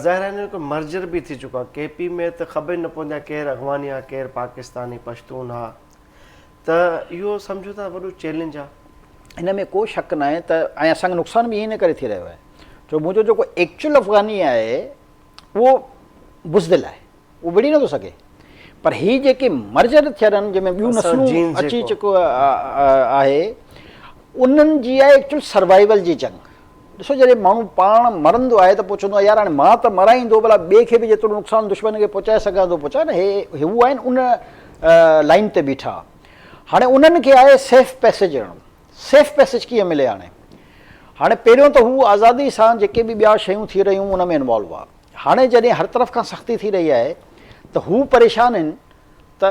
ظاهر آهي هنن جو مرجر به ٿي چڪو آهي ڪي پي ۾ ته خبر ئي نه پوندي آهي ڪير افغاني آهي ڪير پاڪستاني پشتون آهي ته اهو سمجهو ٿا وڏو چئلينج آهي. ان ۾ ڪو شڪ ناهي ته ۽ اسان کي نقصان به ان ڪري ٿي رهيو آهي جو منهنجو جيڪو ايڪچوئل افغاني آهي اهو بزدل آهي اهو وڙهي نٿو سگهي پر هي جيڪي مرجر ٿيل آهن جنهن ۾ ٻيون نسلون اچي چڪو آهي انهن جي آهي ايڪچوئل سروائيول جي جنگ ڏسو جڏهن ماڻهو پاڻ مرندو آهي ته پوء چوندو آهي يار هاڻي مان ته مران ئي ٿو ڀلا ٻئي کي به جيترو نقصان دشمن کي پهچائي سگهان ٿو پهچائي نه هي هو آهن ان لائن تي بيٺا هاڻي انهن کي آهي سيف پيسيج ڏيڻو سيف پيسيج ڪيئن ملي هاڻي هاڻي پهريون ته هو آزادي سان جيڪي به ٻيا شيون ٿي رهيون ان ۾ انوالو هئا هاڻي جڏهن هر طرف کان سختي ٿي رهي آهي ته هو پريشان آهن ته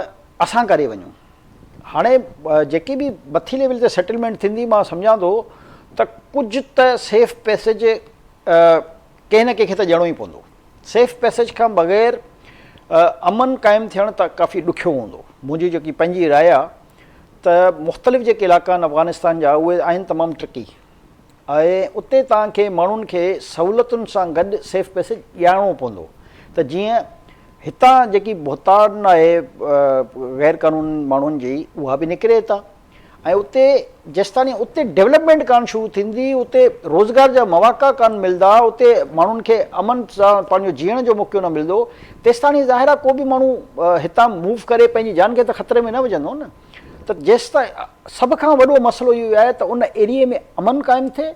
اسان ڪري وڃون هاڻي جيڪي به مٿي ليول تي سيٽلمينٽ ٿيندي مان سمجهان ٿو ته ڪجهه ته سيف پيسيج ڪنهن نه ڪنهن کي ته ڏيڻو ئي پوندو سيف پيسيج کان بغير امن قائم ٿيڻ ته ڪافي ڏکيو هوندو منهنجي جيڪي پنهنجي راء آهي ته مختلف جيڪي علائقا آهن افغانستان جا اهي آهن تمام ٽرڪي ۽ اتي توهان کي ماڻهن کي سهولتن سان گڏ سيف پئسيج ڏيارڻو پوندو ته جيئن هتان جيڪي بهتان آهي غير قانون ماڻهن جي اها به نڪري هتان ۽ اتي جيستاڻي اتي ڊولپمينٽ ڪانه شروع ٿيندي اتي روزگار جا مواقع ڪانه ملدا اتي ماڻهن کي امن سان پنهنجو جيئڻ جو موقعو نه ملندو تيستاڻي ظاهر آهي ڪو به ماڻهو هتان موو ڪري پنهنجي جان کي ته خطري ۾ نه وجهندو نه ته جيستائين سڀ کان وڏو مسئلو اهو آهي ته ان ايريي ۾ امن قائم ٿئي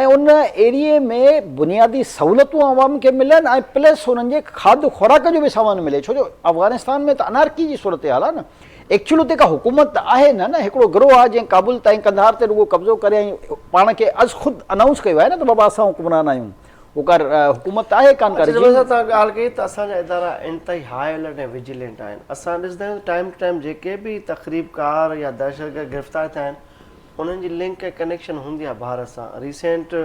۽ ان ايريي ۾ بنيادي سهولتون عوام کي ملن ۽ پلس انهن جي کاڌ خوراڪ جو به سامان ملي ڇو جو افغانستان ۾ ته انارڪي جي صورتحال آهي نه ايڪچوئل اتي ڪا حڪومت ته آهي نه نه هڪڙو گروهه آهي جنهن ڪابل تائين قنڌار تي رڳو قبضو ڪري ۽ پاڻ کي از خود انائونس ڪيو آهي نه ته بابا اسان حڪمران آهيون هو ڪا حڪومت ته آهي ڪانه ڪا رجيم. اچا توهان ڳالهه ڪئي ته اسان جا ادارا انتهائي هاء الرٽ ۽ وجيلنٽ آهن اسان ڏسندا آهيون ته ٽائيم ٽو ٽائيم جيڪي به تخريب ڪار يا دهشتگرد گرفتار ٿيا آهن انهن جي لنڪ ۽ ڪنيڪشن هوندي آهي ڀارت سان ريسينٽ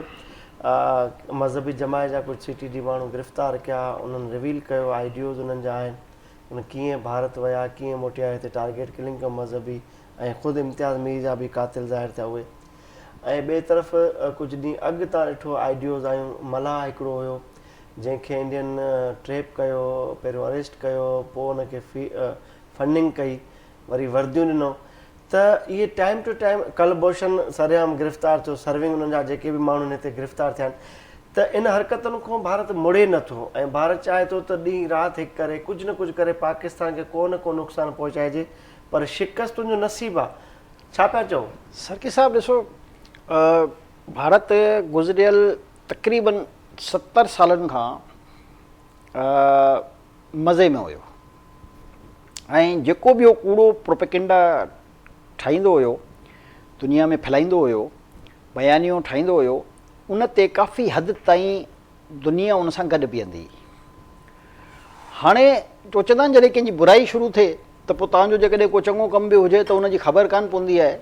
مذهبي جماعت جا ڪجهه سي ٽي ڊي ماڻهو گرفتار ڪيا انهن ريويل ڪيو آئيڊيوز انهن جا آهن ان ڪيئن ڀارت ويا ڪيئن موٽيا هتي ٽارگيٽ ڪلنگ ڪيو مذهبي ۽ خود امتياز مير جا به قاتل ظاهر ٿيا اهي ۽ ٻئي طرف ڪجهه ڏينهن اڳ تان ڏٺو آئيڊيوز آيون ملاح هڪڙو هيو جنهن کي انڊين ٽريپ ڪيو پهريون اريسٽ ڪيو پوء ان کي فنڊنگ ڪئي وري ورديون ڏنو ته اهي ٽائيم ٽو ٽائيم ڪلڀوشن سرعام گرفتار ٿيو سرونگ انهن جا جيڪي به ماڻهو هتي گرفتار ٿيا آهن ته ان حرڪتن کان ڀارت مڙي نٿو ۽ ڀارت چاهي ٿو ته ڏينهن رات هڪ ڪري ڪجهه نه ڪجهه ڪري پاڪستان کي ڪو نه ڪو نقصان پهچائجي پر شڪست ان جو نصيب آهي ڇا پيا چئو؟ سرڪي صاحب ڏسو ڀارت گذريل تقريبن 70 سالن کان مزي ۾ هيو ۽ جيڪو به هو ڪوڙو پروپيگنڊا ٺاهيندو هيو دنيا ۾ ڦهلائيندو هيو بيانيو ٺاهيندو هيو ان تي ڪافي حد تائين دنيا ان سان گڏ بيهندي هئي. هاڻي چوندا آهن جڏهن ڪنهن جي برائي شروع ٿئي ته پوء توهان جو جيڪڏهن ڪو چڱو ڪم به هجي ته ان جي خبر ڪانه پوندي آهي.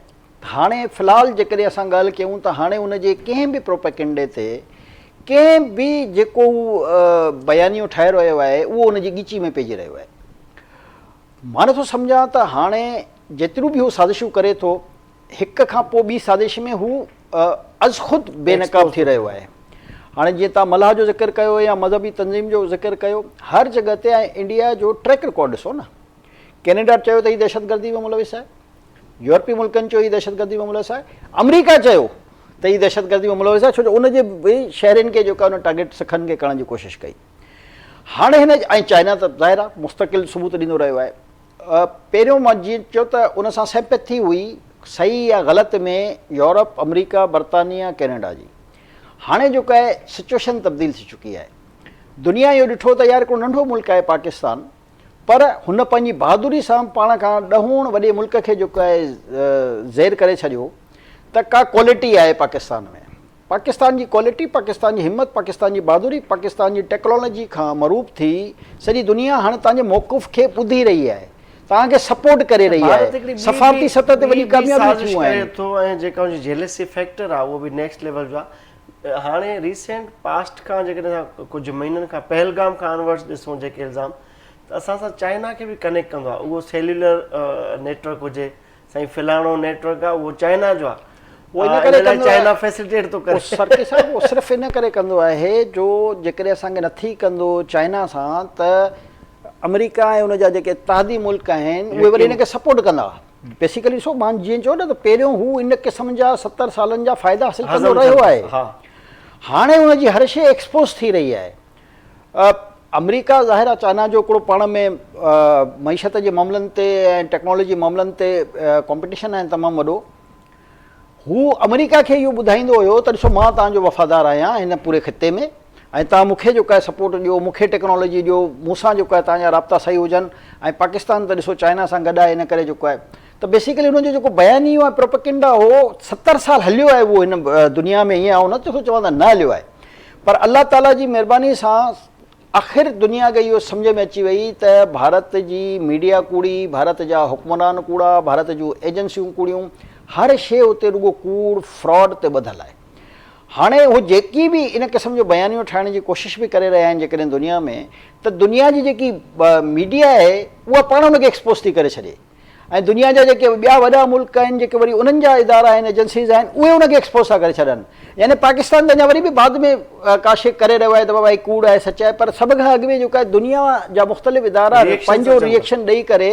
هاڻي في الحال جيڪڏهن اسان ڳالهه ڪيون ته هاڻي ان جي ڪنهن به پروپيگنڊي تي ڪنهن به جيڪو هو بيانيو ٺاهي رهيو آهي اهو ان جي ڳچي ۾ پئجي رهيو آهي. مان نٿو سمجهان ته هاڻي جيتريون به هو سازشون ڪري ٿو هڪ کان پوء ٻي سازش ۾ هو ازخود بي نقاب ٿي رهيو آهي. هاڻي جيئن توهان ملاح جو ذڪر ڪيو يا مذهبي تنظيم جو ذڪر ڪيو، هر جڳهه تي ۽ انڊيا جو ٽريڪ رڪارڊ ڏسو نه. ڪينيڊا چيو ته هي دهشتگردي ۾ ملوث آهي، يورپي ملڪن چيو هي دهشتگردي ۾ ملوث آهي، آمريڪا چيو ته هي دهشتگردي ۾ ملوث آهي ڇو جو ان جي به شهرين کي جيڪا ان ٽارگيٽ سکن کي ڪرڻ جي ڪوشش ڪئي. هاڻي هن ۽ چائنا ته ظاهر آهي مستقل ثبوت ڏيندو رهيو آهي. پهريون مان جيئن چيو ته ان سان سيمپيٿي هئي صحيح يا غلط ۾ يورپ، آمريڪا، برطانيا، ڪينيڊا جي. هاڻي جيڪا آهي سچوئيشن تبديل ٿي چڪي آهي. دنيا اهو ڏٺو ته يار هڪڙو ننڍو ملڪ آهي پاڪستان پر هن پنهنجي بهادري سان پاڻ کان ڏهوڻ وڏي ملڪ کي جيڪو آهي زير ڪري ڇڏيو ته ڪا ڪوالٽي آهي پاڪستان ۾. پاڪستان جي ڪوالٽي، پاڪستان جي همت، پاڪستان جي بهادري، پاڪستان جي ٽيڪنالاجي کان مرعوب ٿي سڄي دنيا هاڻي توهان جي موقف کي ٻڌي رهي آهي، توهان کي سپورٽ ڪري رهي ڀارت هڪڙي آهي، ٻي سفارتي به سطح تي ٻي وڏي به ڪاميابيون سازش ٿيون ڪري آهن. ٿو ۽ جيڪا ان جي جيلسي فيڪٽر آهي اهو به نيڪسٽ ليول جو آهي هاڻي ريسينٽ پاسٽ کان جيڪڏهن اسان ڪجهه مهينن کان پهلگام کان آنورڊس ڏسون جيڪي الزام ته اسان سان چائنا کي به ڪنيڪٽ ڪندو آهي اهو سيلولر نيٽ ورڪ هجي سائين فلاڻو نيٽ ورڪ آهي اهو چائنا جو آهي اهو ان ڪري ڪندو چائنا فيسلٽيٽ ٿو ڪري. سرڪي صاحب اهو صرف ان ڪري ڪندو آهي جو جيڪڏهن اسان کي نٿي ڪندو چائنا سان ته آمريڪا ۽ ان جا جيڪي اتحادي ملڪ آهن اهي وري ان کي سپورٽ ڪندا. بيسيڪلي ڏسو مان جيئن چيو نه ته پهريون هو ان قسم جا 70 سالن جا فائدا حاصل ڪندو رهيو آهي. هاڻي ان جي هر شيء ايڪسپوز ٿي رهي آهي. آمريڪا ظاهر آهي چائنا جو هڪڙو پاڻ ۾ معيشت جي معاملن تي ۽ ٽيڪنالاجي جي معاملن تي ڪامپٽيشن آهي تمام وڏو. هو آمريڪا کي اهو ٻڌائيندو هيو ته ڏسو مان توهان جو وفادار آهيان هن پوري خطي ۾ ۽ توهان مون کي جيڪو آهي سپورٽ ڏيو مون کي ٽيڪنالاجي ڏيو مون سان جيڪو آهي توهان جا رابطا صحيح هجن ۽ پاڪستان ته ڏسو چائنا سان گڏ آهي ان ڪري جيڪو آهي ته بيسيڪلي هن جو جيڪو بيانيو ۽ پروپيگنڊا هو 70 سال هليو آهي اهو هن دنيا ۾ ائين آئون نه ٿو چوان ته نه هليو آهي پر الله تعالي جي مهرباني سان آخر دنيا کي اهو سمجهه ۾ اچي وئي ته ڀارت جي ميڊيا ڪوڙي، ڀارت جا حڪمران ڪوڙا، ڀارت جون ايجنسيون ڪوڙيون، هر شيء اتي رڳو ڪوڙ، فراڊ تي ٻڌل آهي. هاڻي هو جيڪي به ان قسم جو بيانيو ٺاهڻ جي ڪوشش به ڪري رهيا آهن جيڪڏهن دنيا ۾ ته دنيا جي جيڪي ميڊيا آهي اها پاڻ ان کي ايڪسپوز ٿي ڪري ڇڏي. ۽ دنيا جا جيڪي ٻيا وڏا ملڪ آهن جيڪي وري انهن جا ادارا آهن ايجنسيز آهن اهي ان کي ايڪسپوز ٿا ڪري ڇڏن يعني پاڪستان ته اڃا وري به بعد ۾ ڪا شي ڪري رهيو آهي ته بابا هي ڪوڙ آهي سچ آهي پر سڀ کان اڳ ۾ جيڪو آهي دنيا جا مختلف ادارا پنهنجو ريئيڪشن ڏئي ڪري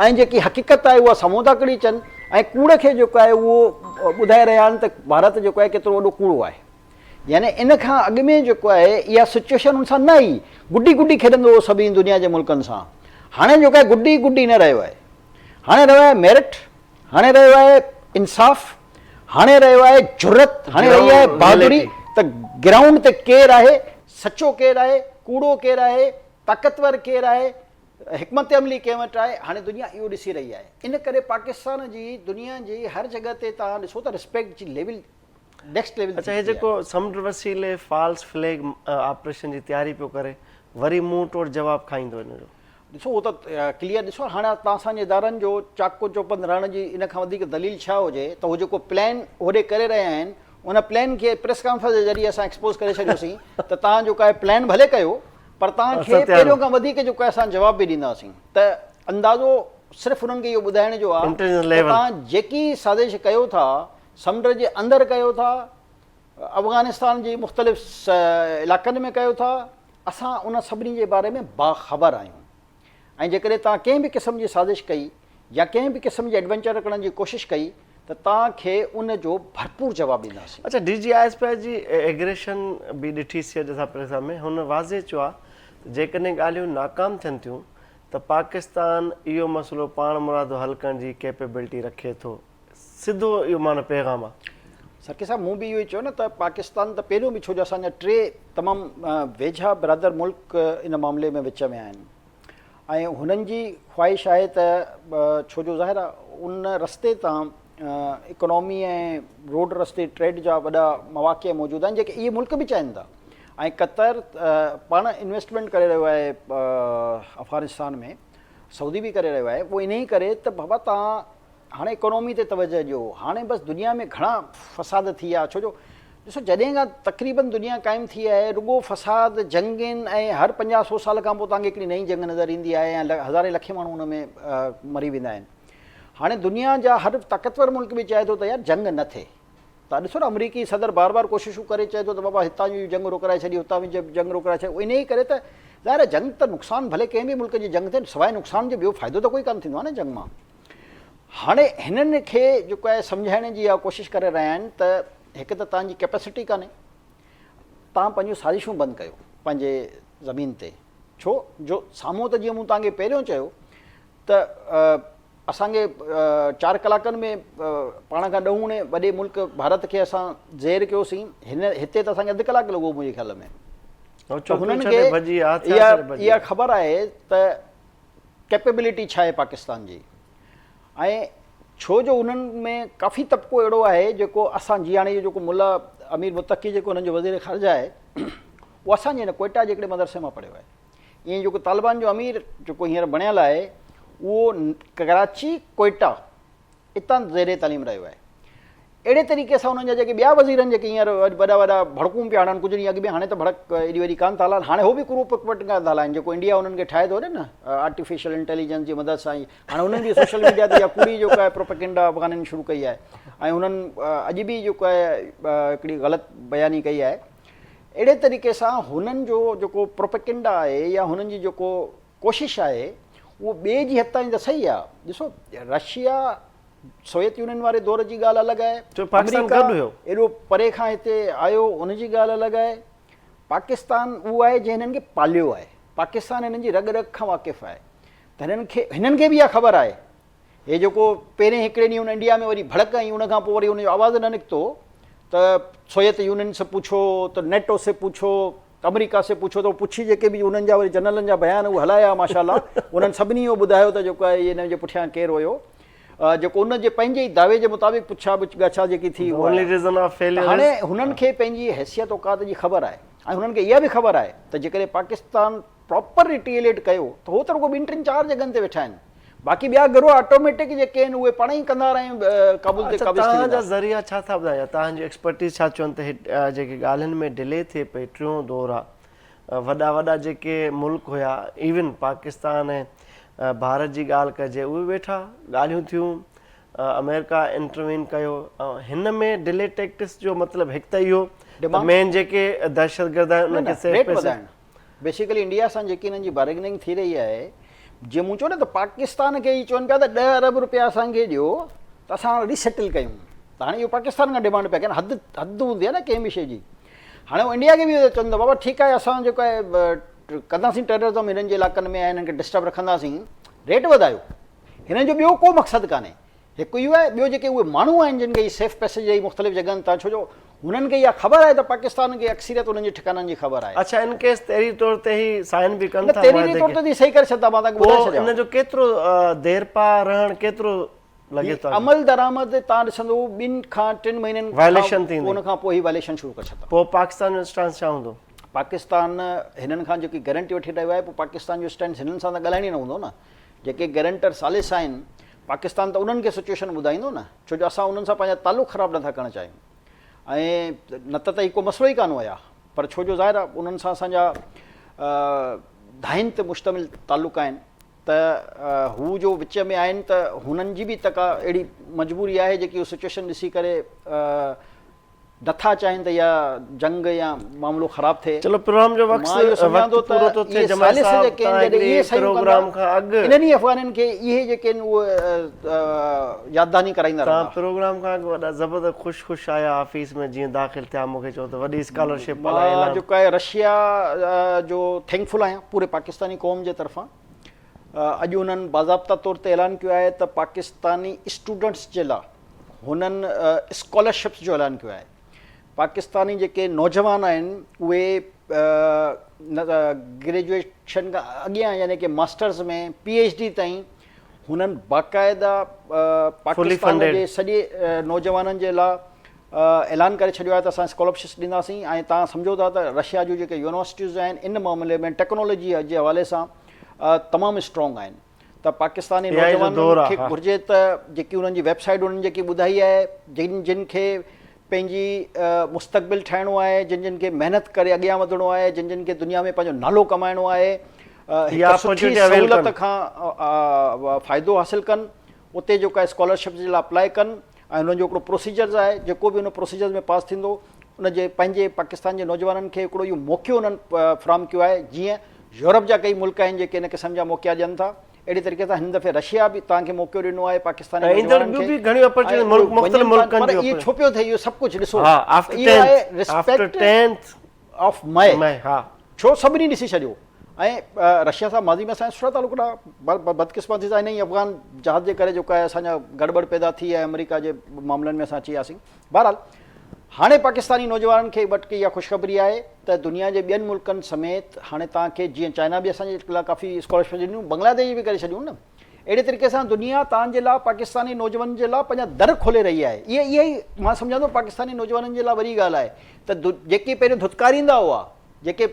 ۽ جيڪي حقيقت آهي اها سامهون ٿا کڻي اچن ۽ ڪوڙ کي جيڪو آهي اهو ٻڌائي رهيا آهن ته ڀارت جيڪو آهي ڪيترو وڏو ڪوڙو آهي يعني ان کان اڳ ۾ جيڪو آهي اها سچوئيشن ان سان نه آئي. گڊي گڊي کيڏندو هو سڀني دنيا جي ملڪن سان. هاڻي جيڪو آهي گڊي گڊي نه رهيو آهي. هاڻي رهيو آهي ميرٽ، هاڻي رهيو آهي انصاف، هاڻي رهيو آهي جرئت، هاڻي رهي آهي بهادري ته گرائونڊ تي ڪير آهي، سچو ڪير آهي، ڪوڙو ڪير آهي، طاقتور ڪير آهي، حڪمت عملي ڪنهن وٽ آهي، هاڻي دنيا اهو ڏسي رهي آهي. ان ڪري پاڪستان جي دنيا جي هر جڳهه تي توهان ڏسو ته رسپيڪٽ جي ليول نيڪسٽ ليول اڇا هي جيڪو سمنڊ وسيلي فالس فليگ آپريشن جي تياري پيو ڪري وري منهن ٽوڙ جواب کائيندو ان جو. ڏسو اهو ته ڪليئر ڏسو هاڻي توهان اسان جي ادارن جو چاڪ و چوبند رهڻ جي ان کان وڌيڪ دليل ڇا هجي ته هو جيڪو پلان هوڏي ڪري رهيا آهن ان پلان کي پريس ڪانفرنس جي ذريعي اسان ايڪسپوز ڪري ڇڏيوسين ته توهان جيڪو آهي پلان ڀلي ڪيو پر توهان کي پهريون کان وڌيڪ جيڪو آهي اسان جواب به ڏينداسين ته اندازو صرف انهن کي اهو ٻڌائڻ جو آهي ته توهان جيڪي سازش ڪيو ٿا سمنڊ جي اندر ڪيو ٿا، افغانستان جي مختلف علائقن ۾ ڪيو ٿا، اسان ان سڀني جي باري ۾ باخبر آهيون ۽ جيڪڏهن توهان ڪنهن به قسم جي سازش ڪئي يا ڪنهن به قسم جي ايڊونچر ڪرڻ جي ڪوشش ڪئي ته توهان کي ان جو ڀرپور جواب ڏينداسين. اڇا D G I S P R جي ايگريشن به ڏٺي سي اڄ اسان پريس ۾ هن واضح چيو آهي ته جيڪڏهن ڳالهيون ناڪام ٿين ٿيون ته پاڪستان اهو مسئلو پاڻمرادو حل ڪرڻ جي ڪيپيبلٽي رکي ٿو. سڌو اهو معنيٰ پيغام آ. سرڪي صاحب مون به اهو ئي چيو نه ته پاڪستان ته پهريون به ڇو جو اسان جا ٽي تمام ويجها برادر ملڪ ان معاملي ۾ وچ ۾ آهن ۽ هنن جي خواهش آهي ته ڇو جو ظاهر آ ان رستي تان اڪانومي ۽ روڊ رستي ٽريڊ جا وڏا مواقع موجود آهن جيڪي اهي ملڪ به چاهين ٿا ۽ قطر پاڻ انويسٽمينٽ ڪري رهيو آهي افغانستان ۾ سعودي به ڪري رهيو آهي اهو انهي ڪري ته بابا تان هاڻي اڪانومي تي توجه ڏيو، هاڻي بس دنيا ۾ گهڻا فساد ٿي ويا، ڇو جو ڏسو جڏهن کان تقريبن دنيا قائم ٿي آهي رڳو فساد، جنگين ۽ هر پنجاهه سو سال کان پوء توهان کي هڪڙي نئين جنگ نظر ايندي آهي ۽ هزارين لکين ماڻهو ان ۾ مري ويندا آهن. هاڻي دنيا جا هر طاقتور ملڪ به چاهي ٿو ته يار جنگ نه ٿئي. توهان ڏسو نه آمريڪي صدر بار بار ڪوششون ڪري چئي ٿو ته بابا هتان جي جنگ روڪرائي ڇڏي هتان به جنگ روڪرائي ڇڏي انهي ڪري ته ظاهر آهي جنگ ته نقصان ڀلي ڪنهن به ملڪ جي جنگ ٿئي سواء نقصان جي ٻيو فائدو ته ڪوئي ڪانه ٿيندو آهي نه جنگ مان. هاڻي هنن کي جيڪو آهي سمجهائڻ جي اها ڪوشش ڪري رهيا آهن ته هڪ ته توهان جي ڪيپيسٽي ڪانهي، توهان پنهنجون سازشون بند ڪيو پنهنجي زمين تي، ڇو جو سامهون ته جيئن مون توهان کي پهريون چيو ته اسان کي چار ڪلاڪن ۾ پاڻ کان ڏهوڻي وڏي ملڪ ڀارت کي اسان زير ڪيوسين، هن هتي ته اسان کي اڌ ڪلاڪ لڳو منهنجي خيال ۾. ته هنن کي اها خبر آهي ته ڪيپيبلٽي ڇا آهي پاڪستان جي ۽ ڇو جو انهن ۾ ڪافي طبقو اهڙو آهي جيڪو اسان جي هاڻي جيڪو ملا امير متقي جيڪو انهن جو وزير خارجه آهي اهو اسان جي هن ڪوئيٽا جي هڪڙي مدرسي مان پڙهيو آهي ائين جيڪو طالبان جو امير جيڪو هينئر بڻيل آهي اهو ڪراچي ڪوئيٽا اتان زير تعليم رهيو آهي. اهڙي طريقي سان انهن جا جيڪي ٻيا وزير آهن جيڪي هينئر وڏا وڏا ڀڙڪون پيا هڻن ڪجهه ڏينهن اڳ ۾ هاڻي ته ڀڙڪ ايڏي وڏي ڪانه ٿا هلائن هاڻي هو به ڪروپ پٽنگا ٿا هلائن جيڪو انڊيا انهن کي ٺاهي ٿو ڏي نه آرٽيفيشل انٽيليجنس جي مدد سان ئي هاڻي انهن به سوشل ميڊيا تي اها ڪوڙي جيڪا آهي پروپيگنڊا افغانين شروع ڪئي آهي ۽ انهن اڄ به جيڪو آهي هڪڙي غلط بياني ڪئي آهي اهڙي طريقي سان هنن جو جيڪو پروپيگنڊا آهي يا هنن جي جيڪو ڪوشش آهي اهو ٻئي جي حد تائين ته صحيح آهي ڏسو رشيا سوويت يونين واري دور جي ڳالهه الڳ آهي، ڇو پاڪستان آمريڪا گڏ هيو. ايڏو پري کان هتي آيو ان جي ڳالهه الڳ آهي، پاڪستان اهو آهي جنهن هنن کي پاليو آهي، پاڪستان هنن جي رڳ رڳ کان واقف آهي ته هنن کي هنن کي به اها خبر آهي هي جيڪو پهرين هڪڙي ڏينهن هن انڊيا ۾ وري ڀڙڪ هنئي ان کان پوء وري ان جو آواز نه نڪتو ته سوويت يونين سي پوڇو ته نيٽو سي پوڇو آمريڪا سي پڇو ته پڇي جيڪي به انهن جا وري جنرلن جا بيان اهي هلايا ماشاء الله انهن سڀني اهو ٻڌايو ته جيڪو آهي ان جي پٺيان ڪير هيو جيڪو ان جي پنهنجي ئي دعوي جي مطابق پڇا ڳاڇا جيڪي ٿي اها هاڻي هنن کي پنهنجي حيثيت اوقات جي خبر آهي ۽ هنن کي اها به خبر آهي ته جيڪڏهن پاڪستان پراپر ريٽيليٽ ڪيو ته هو ته رڳو ٻن ٽن چار جڳهن تي ويٺا آهن باقي ٻيا گروهه آٽوميٽڪ جيڪي آهن اهي پاڻ ئي ڪندا رهن ڪابل تي قابض ٿي ويندا. توهان جا ذريعا ڇا ٿا ٻڌائين يا توهان جي ايڪسپرٽيز ڇا چون ته هي جيڪي ڳالهين ۾ ڊلي ٿئي پئي ٽيون دور آ وڏا وڏا جيڪي ملڪ هيا ايون پاڪستان ۽ ڀارت جي ڳالهه ڪجي اهي ويٺا ڳالهيون ٿيون آمريڪا انٽروين ڪيو هن ۾ ڊلي ٽيڪٽس جو مطلب هڪ ته اهو ته مين جيڪي دهشتگرد آهن انهن کي سيف پئسي بيسيڪلي انڊيا سان جيڪي انهن جي بارگننگ ٿي رهي آهي جيئن مون چيو نه ته پاڪستان کي هي چون پيا ته ڏهه ارب روپيا اسان کي ڏيو ته اسان ريسيٽل ڪيون ته هاڻي اهو پاڪستان کان ڊيمانڊ پيا ڪن حد حد هوندي آهي نه ڪنهن به شيء جي هاڻي هو انڊيا کي به چون ته بابا ٺيڪ آهي اسان جيڪو آهي ڪنداسين ٽيررزم هنن جي علائقن ۾ ۽ هنن کي ڊسٽرب رکنداسين ريٽ وڌايو هنن جو ٻيو ڪو مقصد ڪانهي هڪ اهو آهي، ٻيو جيڪي اهي ماڻهو آهن جن کي هي سيف پئسيج ڏئي مختلف جڳهن تان ڇو جو هنن کي اها خبر آهي ته پاڪستان کي اڪثريت انهن جي ٺڪانن جي خبر آهي. اڇا ان ڪيس تحريري طور تي هي سائن به ڪن نه ٿا تحريري معاهدي طور کي تي ته صحيح ڪري ڇڏندا مان توهان کي ٻڌائي پوء ڇڏيان. ان جو ڪيترو ديرپا رهڻ ڪيترو لڳي هي ٿو توهان کي؟ عمل درآمد توهان ڏسندو ٻن کان ٽن مهينن کان وائليشن ٿيندي. ان کان پوء هي وائليشن شروع ڪري ڇڏندا. پوء پاڪستان جو اسٽانس ڇا هوندو؟ پاڪستان هنن کان جيڪي گارنٽي وٺي رهيو آهي پوء پاڪستان جو اسٽينڊ هنن سان ته ڳالهائڻ ئي نه هوندو نه جيڪي گارنٽر ثالث آهن پاڪستان ته انهن کي سچوئيشن ٻڌائيندو نه ڇو جو اسان انهن سان پنهنجا تعلق خراب نٿا ڪرڻ چاهيون ۽ نه ته ته هي ڪو مسئلو ئي ڪانه هيا پر ڇو جو ظاهر آهي انهن سان اسان جا ڌاين تي مشتمل تعلق آهن ته هو جو وچ ۾ آهن ته هنن جي به ته ڪا اهڙي مجبوري آهي جيڪي هو سچوئيشن ڏسي ڪري نٿا چاهين ته اها جنگ يا معاملو خراب ٿئي. چلو پروگرام جو وقت مان اهو سمجهان ٿو وقت پورو ته ٿو ٿئي اهي جمال ثالث صاحب جيڪي آهن تان جڏهن هڪڙي اهي صحيحون ڪندا پروگرام کان اڳ انهن ئي افغانين کي اهي جيڪي آهن اهي ياددهاني ڪرائيندا تان رهندا. پروگرام کان اڳ وڏا زبردست خوش خوش آيا آفيس ۾ جيئن داخل ٿيا مون کي چيو ته وڏي اسڪالرشپ مان الاء اعلان. جيڪو آهي رشيا جو ٿينڪفل آهيان پوري پاڪستاني قوم جي طرفان اڄ انهن باضابطا طور تي اعلان ڪيو آهي ته پاڪستاني اسٽوڊنٽس جي لاء هنن اسڪالرشپس جو اعلان ڪيو آهي پاڪستاني جيڪي نوجوان آهن اهي گريجوئيشن کان اڳيان يعني ڪي ماسٽرز ۾ پي ايڇ ڊي تائين هنن باقاعده پاڪستان جي سڄي نوجوانن جي لاء اعلان ڪري ڇڏيو آهي ته اسان اسڪالرشپس ڏينداسين ۽ تان سمجهو ٿا ته رشيا جون جيڪي يونيورسٽيز آهن ان معاملي ۾ ٽيڪنالاجي جي حوالي سان تمام اسٽرانگ آهن ته پاڪستاني نوجوانن کي گهرجي ته جيڪي انهن جي ويب سائيٽ انهن جيڪي ٻڌائي آهي جن جن کي پنهنجي مستقبل ٺاهڻو آهي جن جن کي محنت ڪري اڳيان وڌڻو آهي جن جن کي دنيا ۾ پنهنجو نالو ڪمائڻو آهي هڪ سٺي سهولت کان فائدو حاصل ڪن اتي جيڪو آهي اسڪالرشپ جي لاء اپلائي ڪن ۽ انهن جو هڪڙو پروسيجرز آهي جيڪو به ان پروسيجرز ۾ پاس ٿيندو ان جي پنهنجي پاڪستان جي نوجوانن کي هڪڙو اهو موقعو انهن فراهم ڪيو آهي جيئن يورپ جا ڪئي ملڪ آهن جيڪي ان قسم جا موقعا ڏين ٿا اهڙي طريقي سان هن دفعي رشيا به توهان کي موقعو ڏنو آهي پاڪستاني ۽ ايندڙ نوجوانن ٻيون کي به گهڻيون اپرچونٽي ملڪ مختلف ملڪن پر جون اهو ڇو پيو ٿئي اهو سڀ ڪجهه ڏسو ها آفٽر اهو آهي 10th after respect 10th of مئي مئي ها ڇو سڀني ڏسي ڇڏيو ۽ رشيا سان ماضي ۾ اسان جا سٺا تعلق رهيا بدقسمتي سان انهي افغان جهاد جي ڪري جيڪو آهي اسان جا گڙٻڙ پيدا ٿي ۽ آمريڪا جي معاملن ۾ اسان اچي وياسين بهرحال هاڻي پاڪستاني نوجوانن کي ٻٽ اها خوشخبري آهي ته دنيا جي ٻين ملڪن سميت هاڻي توهان کي جيئن چائنا به اسان جي لاء ڪافي اسڪالرشپ ڏنيون بنگلاديش به ڪري ڇڏيون نه اهڙي طريقي سان دنيا توهان جي لاء پاڪستاني نوجوانن جي لاء پنهنجا در کولي رهي آهي اها اها ئي مان سمجهان ٿو پاڪستاني نوجوانن جي لاء وڏي ڳالهه آهي ته جيڪي پهريون ڌتڪاريندا هئا جيڪي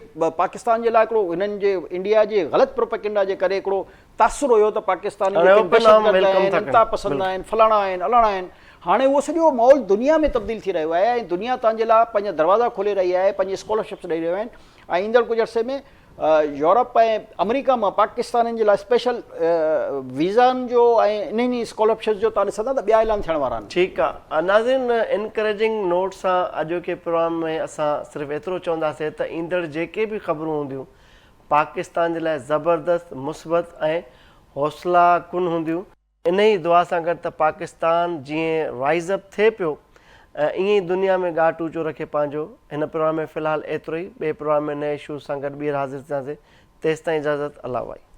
پاڪستان جي لاء هڪڙو هنن جي انڊيا جي غلط پروپيگنڊا جي ڪري هڪڙو تاثر هيو ته پاڪستاني جيڪي دهشتگرد آهن انتها پسند آهن فلاڻا آهن الاڻا آهن. هاڻي اهو سڄو ماحول دنيا ۾ تبديل ٿي رهيو آهي ۽ دنيا توهان جي لاء پنهنجا دروازا کولي رهي آهي، پنهنجي اسڪالرشپس ڏئي رهيو آهن ۽ ايندڙ ڪجهه عرصي ۾ يورپ ۽ آمريڪا مان پاڪستانين جي لاء اسپيشل ويزائن جو ۽ انهن ئي اسڪالرشپس جو توهان ڏسندا ته ٻيا اعلان ٿيڻ وارا آهن. ٺيڪ آ ناظرين انڪريجنگ نوٽ سان اڄوڪي پروگرام ۾ اسان صرف ايترو چونداسين ته ايندڙ جيڪي به خبرون هونديون پاڪستان جي لاء زبردست مثبت ۽ حوصلا ڪن هونديون. انهيء دعا سان گڏ ته پاڪستان جيئن رائيز اپ ٿئي پيو ائين ئي دنيا ۾ ڳاٽ اوچو رکي پنهنجو. هن پروگرام ۾ في الحال ايترو ئي، ٻئي پروگرام ۾ نئين اشوز سان گڏ ٻيهر حاضر ٿينداسين، تيستائين اجازت الله وائي.